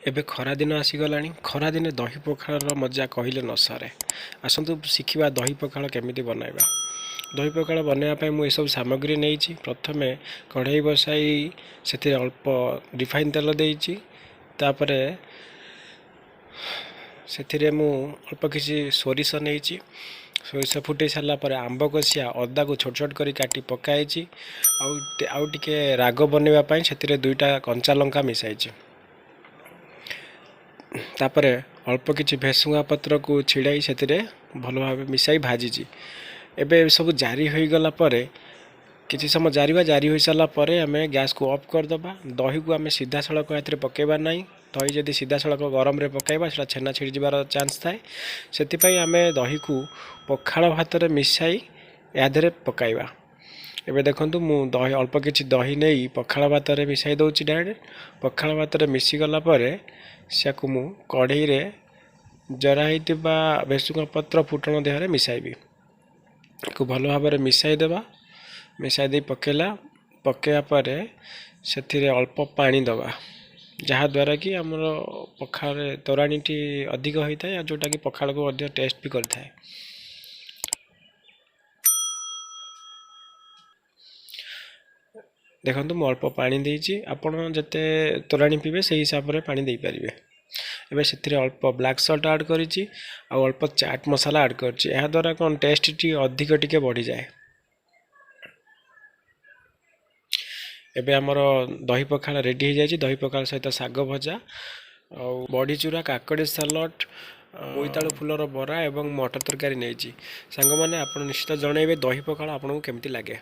ଏବେ ଖରାଦିନ ଆସିଗଲାଣି। ଖରାଦିନେ ଦହି ପଖାଳର ମଜା କହିଲେ ନ ସରେ। ଆସନ୍ତୁ ଶିଖିବା ଦହି ପଖାଳ କେମିତି ବନାଇବା। ଦହି ପଖାଳ ବନାଇବା ପାଇଁ ମୁଁ ଏସବୁ ସାମଗ୍ରୀ ନେଇଛି। ପ୍ରଥମେ କଢ଼େଇ ବସାଇ ସେଥିରେ ଅଳ୍ପ ରିଫାଇନ୍ ତେଲ ଦେଇଛି। ତାପରେ ସେଥିରେ ମୁଁ ଅଳ୍ପ କିଛି ସୋରିଷ ନେଇଛି। ସୋରିଷ ଫୁଟେଇ ସାରିଲା ପରେ ଆମ୍ବ କଷିଆ ଅଦାକୁ ଛୋଟ ଛୋଟ କରି କାଟି ପକାଇଛି। ଆଉ ଟିକେ ରାଗ ବନେଇବା ପାଇଁ ସେଥିରେ ଦୁଇଟା କଞ୍ଚା ଲଙ୍କା ମିଶାଇଛି। ତାପରେ ଅଳ୍ପ କିଛି ଭେସୁଙ୍ଗା ପତ୍ରକୁ ଛିଡ଼ାଇ ସେଥିରେ ଭଲ ଭାବେ ମିଶାଇ ଭାଜିଛି। ଏବେ ଏସବୁ ଜାରି ହୋଇଗଲା ପରେ କିଛି ସମୟ ଜାରିବା। ଜାରି ହୋଇସାରିଲା ପରେ ଆମେ ଗ୍ୟାସ୍କୁ ଅଫ୍ କରିଦେବା। ଦହିକୁ ଆମେ ସିଧାସଳଖ ଏଥିରେ ପକାଇବା ନାହିଁ। ଦହି ଯଦି ସିଧାସଳଖ ଗରମରେ ପକାଇବା, ସେଇଟା ଛେନା ଛିଡ଼ିଯିବାର ଚାନ୍ସ ଥାଏ। ସେଥିପାଇଁ ଆମେ ଦହିକୁ ପଖାଳ ଭାତରେ ମିଶାଇ ଏହା ଦେହରେ ପକାଇବା। ଏବେ ଦେଖନ୍ତୁ, ମୁଁ ଦହି ଅଳ୍ପ କିଛି ଦହି ନେଇ ପଖାଳ ଭାତରେ ମିଶାଇ ଦେଉଛି ଡାଇରେକ୍ଟ। ପଖାଳ ଭାତରେ ମିଶିଗଲା ପରେ ସେକୁ ମୁଁ କଢ଼େଇରେ ଜରା ହେଇଥିବା ଭେସୁଙ୍ଗା ପତ୍ର ଫୁଟଣ ଦେହରେ ମିଶାଇବି। ତାକୁ ଭଲ ଭାବରେ ମିଶାଇ ଦେବା। ମିଶାଇ ଦେଇ ପକାଇବା ପରେ ସେଥିରେ ଅଳ୍ପ ପାଣି ଦେବା, ଯାହାଦ୍ୱାରା କି ଆମର ପଖାଳରେ ତୋରାଣିଟି ଅଧିକ ହୋଇଥାଏ ଆଉ ଯେଉଁଟାକି ପଖାଳକୁ ମଧ୍ୟ ଟେଷ୍ଟ ବି କରିଥାଏ। ଦେଖନ୍ତୁ, ମୁଁ ଅଳ୍ପ ପାଣି ଦେଇଛି। ଆପଣ ଯେତେ ତୋରାଣି ପିଇବେ, ସେଇ ହିସାବରେ ପାଣି ଦେଇପାରିବେ। ଏବେ ସେଥିରେ ଅଳ୍ପ ବ୍ଲାକ୍ ସଲ୍ଟ ଆଡ଼୍ କରିଛି ଆଉ ଅଳ୍ପ ଚାଟ୍ ମସଲା ଆଡ଼୍ କରିଛି। ଏହାଦ୍ୱାରା କ'ଣ ଟେଷ୍ଟଟି ଅଧିକ ଟିକେ ବଢ଼ିଯାଏ। ଏବେ ଆମର ଦହି ପଖାଳ ରେଡ଼ି ହେଇଯାଇଛି। ଦହି ପଖାଳ ସହିତ ଶାଗ ଭଜା ଆଉ ବଢ଼ି ଚୁରା, କାକଡ଼ି ସାଲଡ଼, ବୋଇତାଳୁ ଫୁଲର ବରା ଏବଂ ମଟର ତରକାରୀ ନେଇଛି। ସାଙ୍ଗମାନେ, ଆପଣ ନିଶ୍ଚିତ ଜଣାଇବେ ଦହି ପଖାଳ ଆପଣଙ୍କୁ କେମିତି ଲାଗେ।